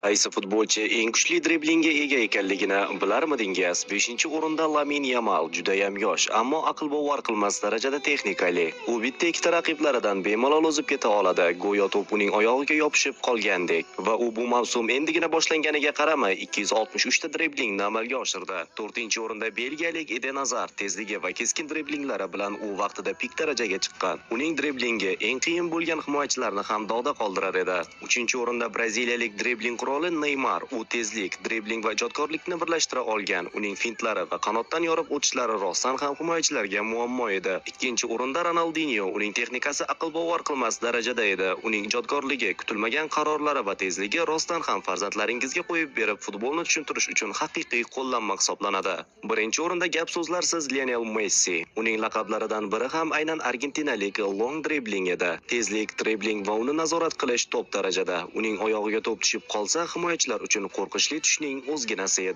Qaysi futbolchi eng kuchli driblingga ega ekanligini bilarmidingiz? 5-o'rinda Lamin Yamal judayam yosh, ammo aql bovar qilmas darajada texnikali. U bitta-ikkita raqiblaridan bemalol o'zib keta oladi, go'yo to'p uning oyog'iga yopishib qolgandek. Va u bu mavsum endigina boshlanganiga qaramay 263 ta driblingni amalga oshirdi. 4-o'rinda belgiyalik Eden Hazard tezligi va keskin driblinglari bilan u vaqtida pik darajaga chiqqan. Uning driblingi eng qiyin bo'lgan himoyachilarni ham dog'da qoldirar edi. 3-o'rinda braziliyalik dribling quroli Neymar. U tezlik, dribling va ijodkorlikni birlashtira olgan. Uning fintlari va qanotdan yorib o'tishlari rostdan ham himoyachilarga muammo edi. 2-o'rinda Ronaldinho. Uning texnikasi aql bovar qilmas darajada edi. Uning ijodkorligi, kutilmagan qarorlari va tezligi rostdan ham farzandlaringizga qo'yib berib, futbolni tushuntirish uchun haqiqiy qo'llanma hisoblanadi. 1-o'rinda gap so'zlarsiz Lionel Messi. Uning laqablaridan biri ham aynan argentinalik long dribbling edi. Tezlik, dribling va uni nazorat qilish top darajada. Uning oyog'iga to'p tushib qolsa, himoyachilar uchun qo'rqinchli tushning o'zginasi edi.